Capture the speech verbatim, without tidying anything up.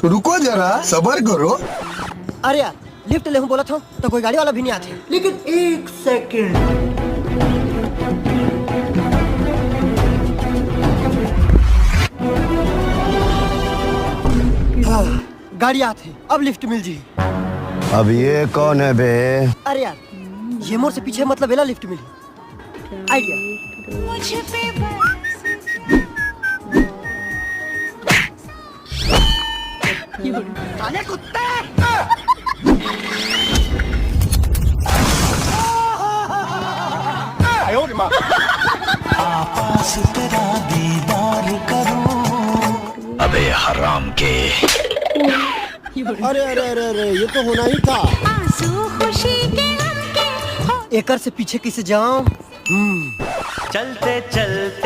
रुको जरा, सबर करो। अरे यार, लिफ्ट ले हूँ बोलत हूँ तो कोई गाड़ी वाला भी नहीं आते। लेकिन एक सेकंड। हाँ, गाड़ी आते, अब लिफ्ट मिल जी। अब ये कौन है बे? अरे यार, ये मोर से पीछे, मतलब एला लिफ्ट मिली। आइडिया। अबे हराम के। अरे अरे अरे अरे, ये तो होना ही था। आंसू खुशी के, गम के। एकर से पीछे कैसे जाओ? हम्म। चलते चलते